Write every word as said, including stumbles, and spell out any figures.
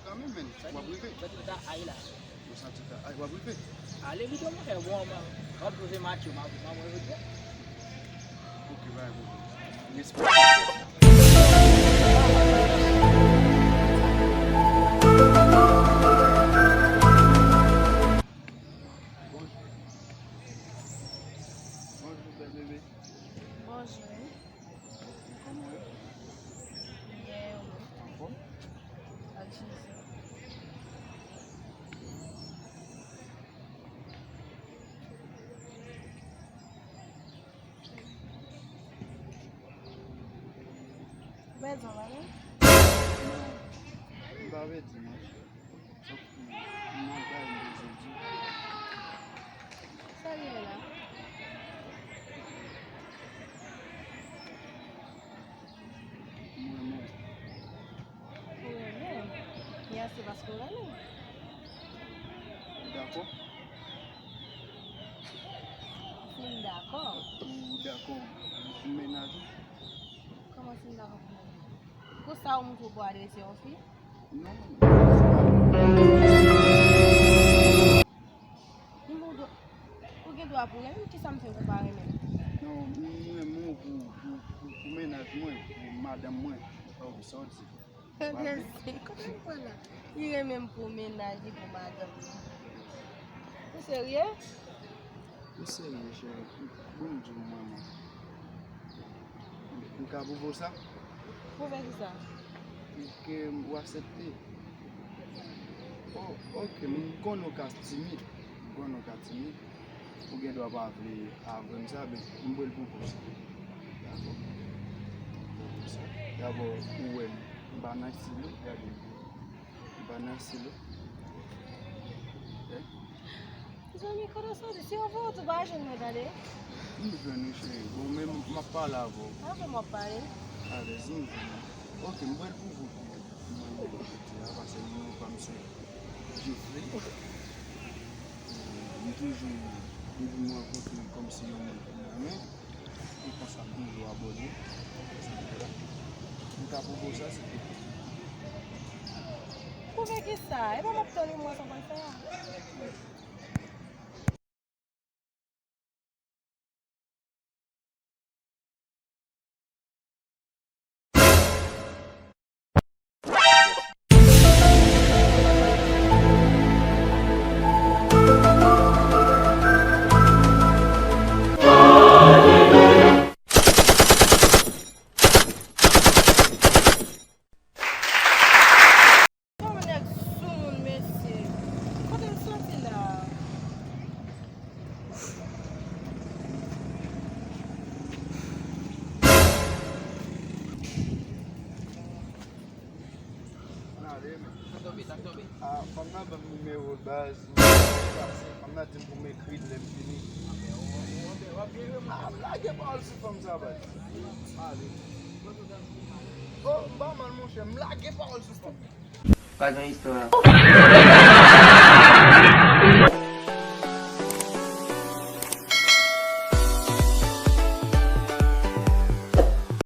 Kanmenm, men, w ap rive. Sa ki ta ay la. Ou santi ta ay, w ap rive. Ale pito, monchè, bon, mwen, w ap poze match yo, m ap, m ap wè jodi a. Ok, pa gen pwoblèm. Respè. Bonjou. Bonjou, bèl bebe. Bonjou. Kòman w ye? Byen, wi. Anfòm? Ak Jezi. Ou pèdi yon bagay? Non, m pa pèdi, non. Sòf ke m nan kay m bezwen di w. Sa gen la? M renmen w. Ou renmen m? Mèsi paske w renmen m. Ou dakò? Si m dakò. Ou dakò pou m mennaj ou? Kòman si m dakò pou m mennaj ou? Pou sa ou montre w pou adrese yon fi? Non. Ou, ou gen dwa pou renmen m, kisa m fè pou pa renmen m? Non, m renmen w pou, pou, pou, pou mennaj mwen, pou madanm mwen. Oh, sa w di? Kote m pran la? Li renmen m pou mennaj li, pou madanm li. Ou serye? Ou serye, cheri? Bon, m di w mwen menm. M ka pwouve w sa? Pwouve kisa? Ke w aksepte. Oh, ok, m konnen w ka timid. M konnen w ka timid. Ou gen dwa pa vle avè m sa, men m pral pwouve w sa. Dakò? M pwouve w sa. Dabò, ou wè m, m pa nan estil ou, gade m. M pa nan estil ou. Eh? Zanmi, kote w soti? Si yo voye w tou, pa jwenn mwen, tande? M jwenn ou, cheri. Bon, men m ap pale avè w. Avè m w ap pale. Alèz, m jwenn ou. Ok, m pral pwouve w kiyès mwen ye jodi a, paske non pa m se Jeffrey. M toujou di m rankontre l kòmsi yon moun ki m renmen. E konsa m toujou abòne. M ka pwouve w sa, silvouplè. Pwouve kisa? E pa m ap tann ou, mwen sa w pral fè a? Kòman nèg sou moun, mesye? Kote m soti la? Sa tonbe, sa tonbe. Ah, fanm nan ban m nimewo l, baz. Fanm nan di m pou m ekri l lè m fini. Ah, m lage pawòl sou fanm sa, baz. Oh, m pa mal, monchè, m lage pawòl sou fanm. Pa gen istwa.